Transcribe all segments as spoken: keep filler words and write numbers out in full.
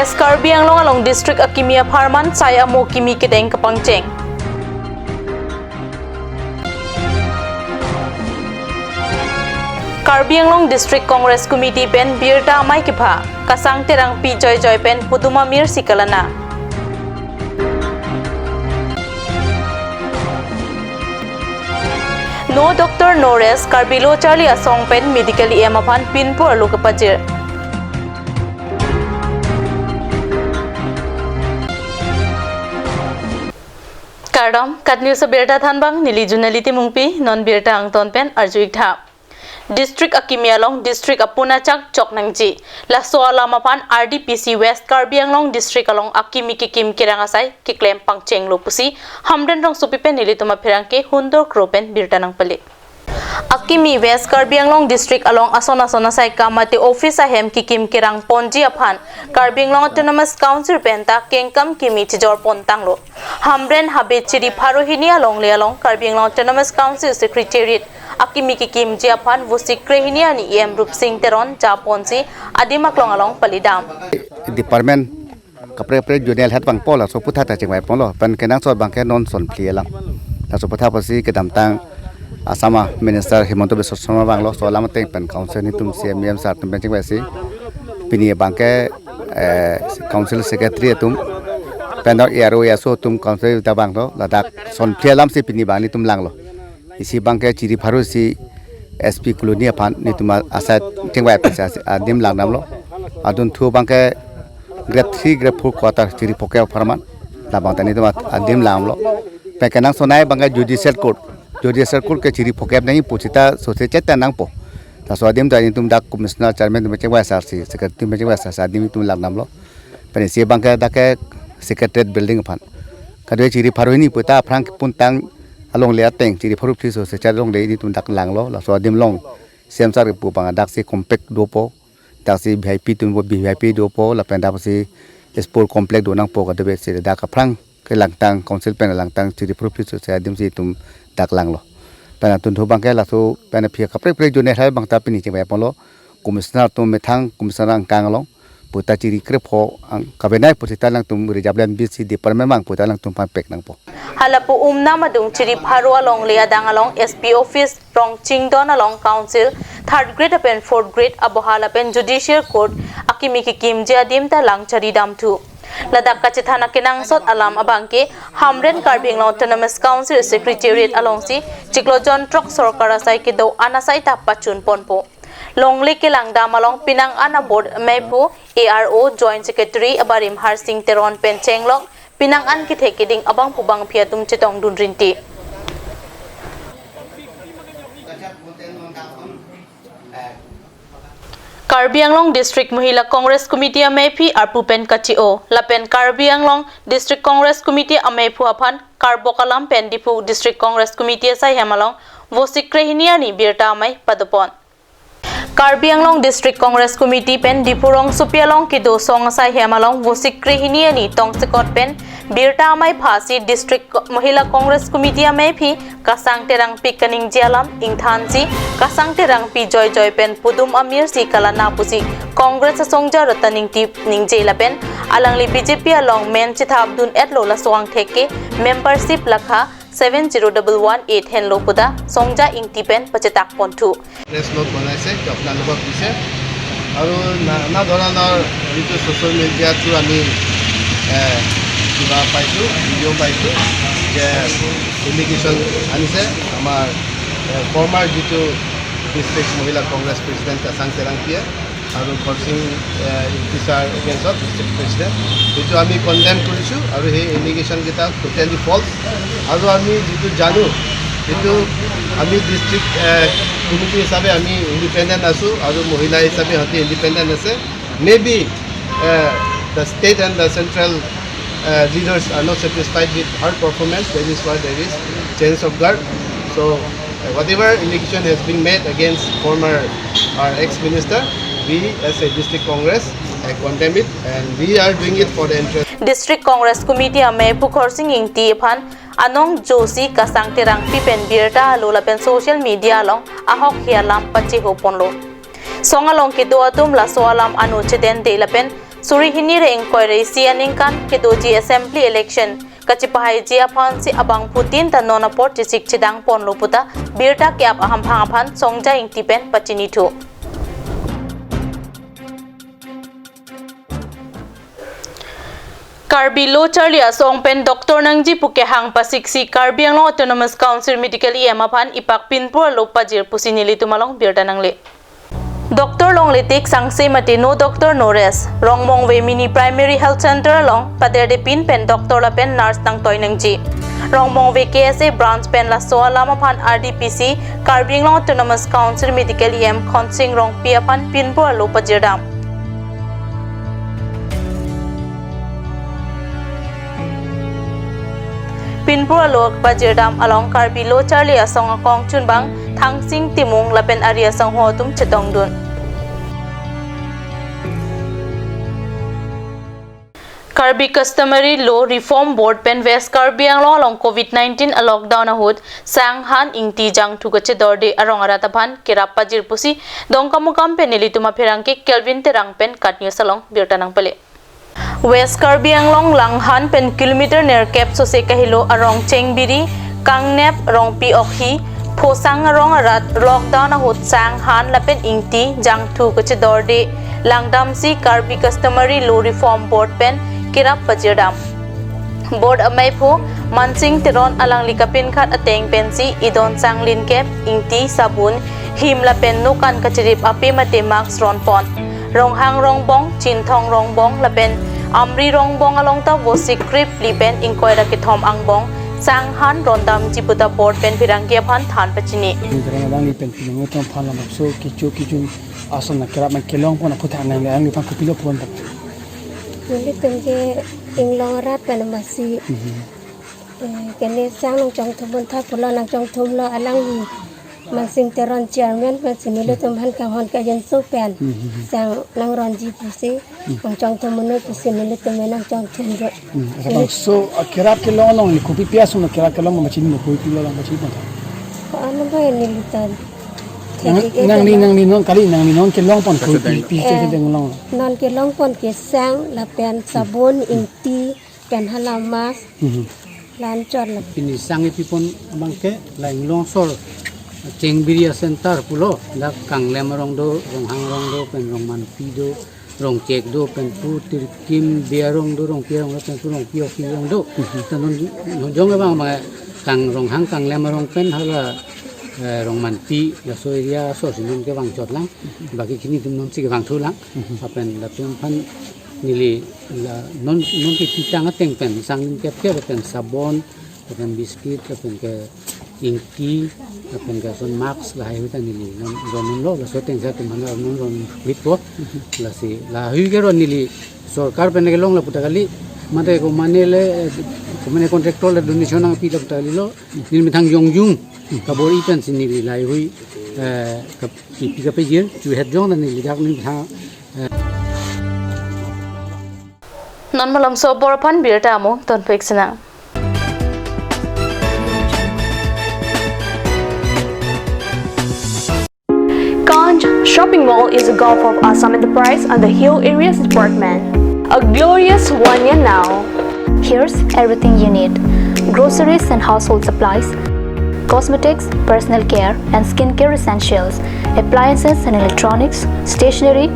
West Karbi Anglong along district akimi apharman sai amo kimi kedeng kapangcheng. Karbi Anglong District Congress Committee pen birta amei kepha, Kasang Terangpi joijoi pen pudum amir si kalana. No Doctor No Rest, Karbi Lo Charli Asong pen medical E M aphan pinpur arlo kepajir. Kardom, KAT News abirta thanbang, neli Junali Timungpi, non birta angton pen arju-ik tha. District akimi along district apun achak chok nangji. Laso alam aphan R D P C West Karbi Anglong District along akimi kekim kerang asai keklem pangchenglo pusi Hamren Rongsopi pen nelitum apherangke Hundor Kro pen birta nangpale. Akimi West Karbi Anglong District along ason ason asai kam mate office ahem kekim kerang ponji aphan Karbi Anglong Autonomous Council pen ta kengkam kimi chijor pontanglo. Hamren Habe Chiri pharo hini alongle along Karbi Anglong Autonomous Council Secretariat akimi kekimji aphan Vosik krehini arni E M Rupsing Teron japonsi adim aklong along palidam. Department kaprek kaprek zonal head abang pu laso aputhak ta chingvai ponlo, pen kenangsot abangke non son phli alam. Laso aputhak pusi kedamtang Assam a Minister Himanta Biswa Sarma vanglo, laso alam ateng pen council netum C M, E M sir atum pen chingvaisi pini abangke, eh, council secretary atum pen A R O, A S O atum council ta vanglo, ladak son phli alam si pini abang netum langlo. Isi abangke Chiri pharo isi S P Colony aphan netum asai chingvai aphan si adim langdamlo. Adunthu abangke grade three, grade four quarter Chiri phokep apharman labang ta netum adim langlo. Pen kenangsot anei abangke Judicial Court, Judicial Court ke Chiri phokep nangji pu seta sose chet ta nangpo. Laso adim ta netum dak Commissioner, Chairman atum chingvai asarsi, Secretary atum chingvai asarsi adim netum langdamlo. Pen isi abangke dak ke Secretariat Building aphan. Kadokave Chiri pharo hini pu ta aphrang kepuntang alongle ateng Chiri pharo phli sose chet alongle netum dak langlo, laso adim along C M sir kepu abang daksi compact dopo, daksi V I P atum V I P dopo, lapen daksi sport complex do nangpo, kadokave si dak aphrang kelangtang, council pen langtang Chiri pharo phli sose adim si netum dak langlo. Pen adunthu abangke laso pen aphi kaprek kaprek zonal head abang ta pini chingvai ponlo, Commissioner atum methang, Commissioner angkang along pu ta Chiri krepho ang kabenai pu seta nangtum reserve land B C department abang pu ta nangtum pangpek nangpo. Halapu Umnam adung Chiri pharo alongle adang along S P office, Rongchingdon along council, third grade lapen fourth grade aboha lapen Judicial Court akimi kekimji adim ta lang charidamthu. Ladak kachethan akenangsot alam abangke Hamren Karbi Anglong Autonomous Council Secretariat alongsi chiklo jon throk sorkar asai kedo-an asai ta pachun ponpo. Longle kelangdam along pinang an a-board meiphu, A R O, Joint Secretary abarim Harsing Teron pen chenglok, pinang an kethek keding abangphu bangphi atum chetongdun rinti. Karbi Anglong District Mahila Congress Committee ameiphi arpu pen kachi-o, lapen Karbi Anglong District Congress Committee ameiphu aphan karbok alam pen Diphu District Congress Committee asai hem along Vosik krehini arni birta amei padopon. Karbi Anglong District Congress Committee pen Diphu rongsopi along kedo song asai hem along Vosik krehini arni tongsekot pen birta amei phasi District Mahila Congress Committee ameiphi Kasang Terangpi kaningje alam ingthansi Kasang Terangpi joijoi pen pudum amirsi kalana pusi Congress asongja Ratan Ingti ningje lapen alangli B J P along men chethapdun-etlo, laso angthek ke membership lakha seven zero double one eight henlo puta songja Ingti pen pachetak ponthu. Press note বনাইছে, এইটো আপোনালোকক দিছে। আৰু নানা ধৰণৰ যিটো social media through আমি, এ, কিবা পাইছোঁ, ভিডিঅ' পাইছোঁ যে এলিগেশ্যন আনিছে আমাৰ, এ, ফৰ্মাৰ যিটো ডিষ্ট্ৰিক্ট মহিলা কংগ্ৰেছ প্ৰেচিডেণ্ট কাছাং তেৰাংপিয়ে আৰু খৰচিং, এ, ইংতি ছাৰ এগেইনষ্টত ডিষ্ট্ৰিক্ট প্ৰেচিডেণ্ট, সেইটো আমি কণ্ডেম কৰিছোঁ আৰু সেই এলিগেশ্যনকেইটা ট'টেলি ফল্ছ। আৰু আমি যিটো জানো, সেইটো আমি ডিষ্ট্ৰিক্ট, এ, কমিটি হিচাপে আমি ইণ্ডিপেণ্ডেণ্ট আছোঁ আৰু মহিলা হিচাপে সিহঁতি ইণ্ডিপেণ্ডেণ্ট আছে। Maybe, uh, the state and the central, uh, leaders are not satisfied with her performance. That is why there is change of guard. So, uh, whatever allegation has been made against former, our ex-minister, we as a district Congress, uh, condemn it, and we are doing it for the interest. District Congress Committee ameiphu Khorsing Ingti aphan anong josi Kasang Terangpi pen birta alo lapen social media along ahokhi alam pacheho ponlo. Song along kedo atum laso alam ano chedende lapen suri hini ra ingkoi ra isi aningkan kedoji assembly election kachepahaiji aphansi abangphutin ta non apor chesik chedang ponlo puta birta ke-ap ahamphang aphan Songja Ingti pen pachinithu. Karbi lo charli asong pen doctor nangji pu kehang pasiksi Karbi Anglong Autonomous Council Medical E M aphan ipak pinpur alo pajir pusi nelitum along birta nangle. Doctor longle tik sangse mate no doctor no rest. Rongmongve Mini Primary Health Center along paderde pin pen doctor lapen nurse nangtoi nangji. Rongmongve K S A branch pen laso alam aphan R D P C Karbi Anglong Autonomous Council Medical E M Khonsing Rongpi aphan pinpur alo pajirdam. Pinpur alo pajirdam along Karbi lo charli asong akong chunbang Thangsing Timung lapen ari asangho atum chetongdun. Karbi Customary Law Reform Board pen West Karbi Anglong along covid nineteen a lockdown ahut sang han ingti jangthu kachedorde arong arat aphan kerap pajir pusi Dongkamukam pen nelitum apherangke Kelvin Terang pen KAT News along birta nangpale. West Karbi Anglong Langhan pen kilometer nerkep sose kahelo arong Chengbiri, Kangnep, Rongpi Okhi, Phosang arong arat lockdown ahut sang han lapen ingti jangthu kachedorde langdamsi Karbi Customary Law Reform Board pen kerap pajirdam. Board ameiphu Mansing Teron alangli kapinkhat ateng pensi idon sang linkep, ingti, sabun, him lapen nokan kachirip ape mate mask ronpon. Ronghang rongbong, Chinthong rongbong lapen Amri rongbong along ta Vosik krip phli pen ingkoi ra kethom angbong sang han rondamji puta board pen pherangke aphan than pachini. Ni terang alangli pen pinung tong phan lam so kichu kichu ason na kerap man kelong pon aphuthak nang le alangli phan kopilo pon ta. Nelitum ke inglong arat pen masi. Mhm. Eh, kene sang nangchongthum un tha pulo nangchongthumlo alangli Mansing Teron chairman pensi nelitum aphan kanghon kajinso pen. Mhm. Sang nangronji pusi, mhm, nangchongthum un pusi nelitum nangchongthum do. Hmm, asapang so, ah, kerap kelong along ni kopi pi asung na kerap kelong ma chin mo kopi pi lo lang ma chin mo. Ko ano ba nelitum? Nang, nangli, nangli non kali, nangli non kelong pon kopi pi, pi, eh, kelong long. Non kelong pon ke sang lapen sabun, ingti, pen hala mask, mhm, la-an chot lo. Pini sang ipi pon abang ke la inglong sor Chengbiri a-center pulo, dak Kanglem arong do, Ronghang arong do, pen Rongmanpi do, Rongchek do, pen pu Tirkim Bey arong do, Rongpi arong do, pen pu Rongpi Okhi arong do. Mhm. Ta non, non jong abang abang Kang Ronghang Kanglem arong pen hala, eh, Rongmanpi laso area so si non kevang chot lang. Baki kini atum non si kevangthu lang. Mhm. Lapen latum aphan neli la non, non ke pitang ateng pen sang linkep ke lapen sabon, lapen biscuit, lapen ke ingti, lapen ke ason mask lahai ahut ta neli non ron lo, laso ateng si atum aphan non ron ahut po. Lasi lahai ke ron neli sorkar pen kelong la puta kali, mate komane le, eh, komane contractor le donation nangpi la puta kali lo, neli methang jongjung kabor-i pensi neli lahai, eh, kap-, ipi kapejir, chuhet jong ta neli dak neli methang Non malomso apor aphan birta amo tonpik sina. Kanj Shopping Mall is a Gulf of Assam Enterprise under Hill Areas Department. A glorious one year now. Here's everything you need: groceries and household supplies, cosmetics, personal care and skincare essentials, appliances and electronics, stationery,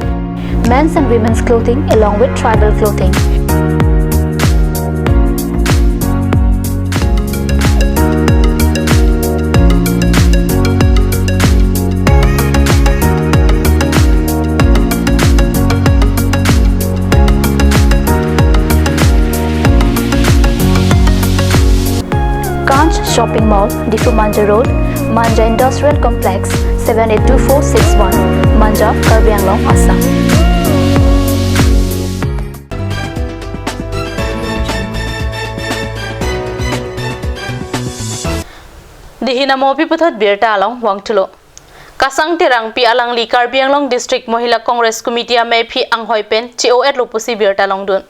men's and women's clothing, along with tribal clothing. Kanj Shopping Mall, Diphu Manja Road, Manja Industrial Complex, seven eight two four six one, Manja, Karbi Anglong, Assam. Dihina mopi puthot birta along vangthulo. Kasang Terangpi alangli Karbi Anglong District Mahila Congress Committee ameiphi anghoi pen che-o-etlo pusi birta longdun.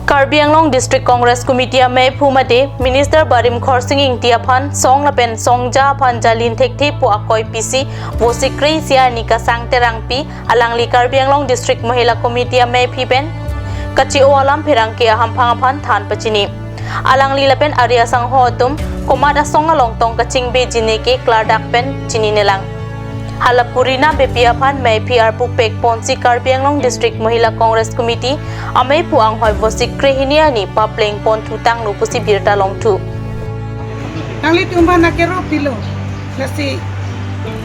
Karbi Anglong District Congress Committee ameiphu mate Minister Barim Khorsing Ingti aphan song lapen songja aphan jalin thekthe pu akoi pisi Vosik kre-isi arni Kasang Terangpi alangli Karbi Anglong District Mahila Committee ameiphi pen kache-o alam pherangke ahamphang aphan than pachini. Alangli lapen ari asangho atum komat asong along tong kachingbe jine ke klardak pen chininelang. Hala purina bepi aphan meiphi arpu pek ponsi Karbi Anglong District Mahila Congress Committee amei pu anghoi vosik krehini arni papleng pon thutanglo pusi birta longthu. Nanglitum aphan akero pilo, lasi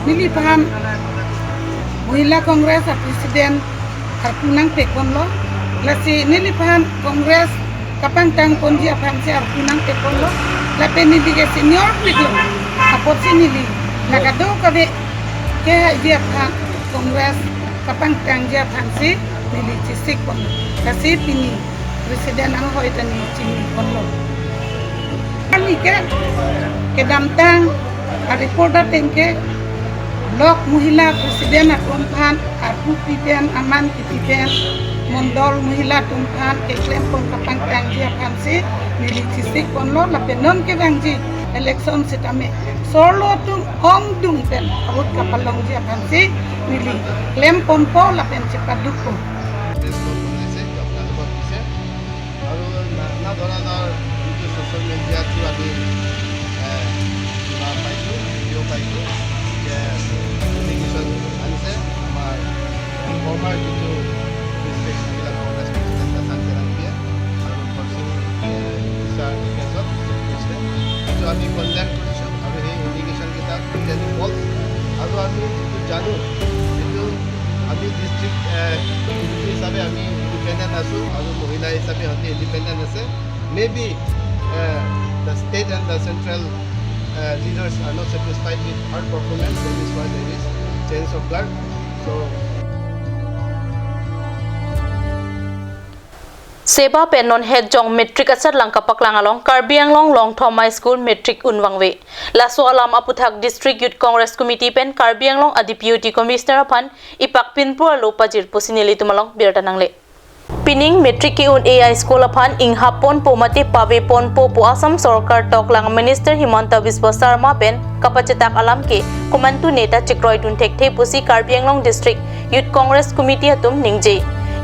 neliphan Mahila Congress a President arpu nangpek ponlo, lasi neliphan Congress kapangtang ponji aphansi arpu nangpek ponlo, lapen neli ke senior pik lo, apotsi neli la kadokave kehaivi aphan Congress kapangtangji aphansi neli chesik ponlo, lasi pini President anghoi ta neli chini ponlo. Arni ke kedamtang a-report ateng ke Block Mahila President atum aphan arpu pi pen, aman kipi pen, Mondol Mahila atum aphan keklem pon kapangtangji aphansi neli chesik ponlo, lapen non kevangji election sitame sorlo atum ongdung pen a-vote kapalongji aphansi neli klem ponpo lapen chepadukpo. Press call বনাইছে, আপোনালোকক দিছে। আৰু নানা ধৰণৰ যিটো ছ'চিয়েল মিডিয়াত আমি, এ, কিবা পাইছোঁ, ভিডিঅ' পাইছোঁ যে এপ্লিকেশ্যন আনিছে আমাৰ ফৰ্মাৰ যিটো ডিষ্ট্ৰিক্ট মহিলা কংগ্ৰেছ প্ৰেচিডেণ্ট আছাম চেৰাংগীয়ে আৰু ধনসিং, এ, বিচাৰ কেছত কৈছে। এইটো আমি কণ্ডেম কৰিছোঁ আৰু সেই এলিগেশ্যনকেইটা টোটেলি ফল্ছ। আৰু আমি যিটো জানো, যিটো আমি ডিষ্ট্ৰিক্ট, এ, কমিটি হিচাপে আমি ইণ্ডিপেণ্ডেণ্ট আছোঁ আৰু মহিলা হিচাপে সিহঁতি ইণ্ডিপেণ্ডেণ্ট আছে। Maybe, এ, the state and the central, A, leaders are not satisfied with her performance. That is why there is change of guard. So, Seva pen non hetjong matric asatlang kapaklang along Karbi Anglong Longthom High School matric unvangve. Laso alam aputhak District Youth Congress Committee pen Karbi Anglong a Deputy Commissioner aphan ipak pinpur alo pajir pusi nelitum along birta nangle. Pining matric ke-un-e a-school aphan inghap ponpo mate pave ponpo pu Assam Sorkar toklang Minister Himanta Biswa Sarma pen kapachetak alam ke komantu neta chekroidun thekthe pusi Karbi Anglong District Youth Congress Committee atum ningje.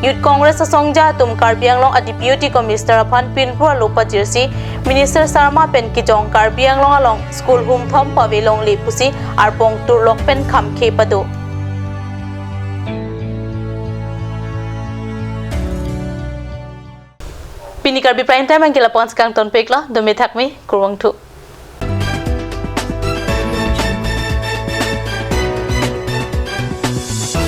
Youth Congress asongja atum Karbi Anglong a Deputy Commissioner aphan pinpur alo pajirsi Minister Sarma pen kejong Karbi Anglong along school humthom pave longle pusi arpong turlok pen khamkhe pado. Pini Karbi Prime Time anke lapu-an si kangtonpiklo, dome thakme, kurvangthu.